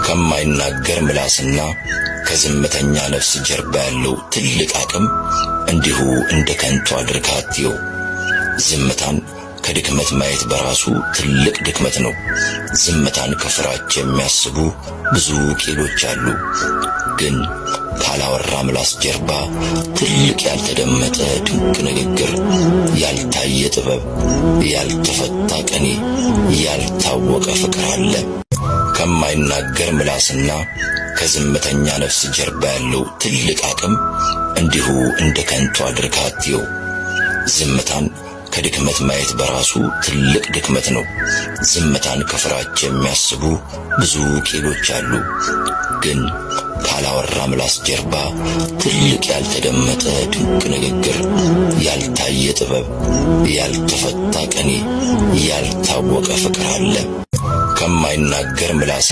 ከማይናገር ምላስና ከዝምተኛ ነፍስ ጀርባ ያለው ትልቅ አቅም እንዲሁ እንደ ከንቱ አድርገህ አትየው። ዝምታን ከድክመት ማየት በራሱ ትልቅ ድክመት ነው። ዝምታን ከፍራቻ የሚያስቡ ብዙ ቂሎች አሉ። ግን ካላወራ ምላስ ጀርባ ትልቅ ያልተደመጠ ድንቅ ንግግር፣ ያልታየ ጥበብ፣ ያልተፈታ ቅኔ፣ ያልታወቀ ፍቅር አለ። ከማይናገር ምላስና ከዝምተኛ ነፍስ ጀርባ ያለው ትልቅ አቅም እንዲሁ እንደ ከንቱ አድርገህ አትየው። ዝምታን ከድክመት ማየት በራሱ ትልቅ ድክመት ነው። ዝምታን ከፍራቻ የሚያስቡ ብዙ ቂሎች አሉ። ግን ካላወራ ምላስ ጀርባ ትልቅ ያልተደመጠ ድንቅ ንግግር፣ ያልታየ ጥበብ፣ ያልተፈታ ቅኔ፣ ያልታወቀ ፍቅር አለ። ከማይናገር ምላስ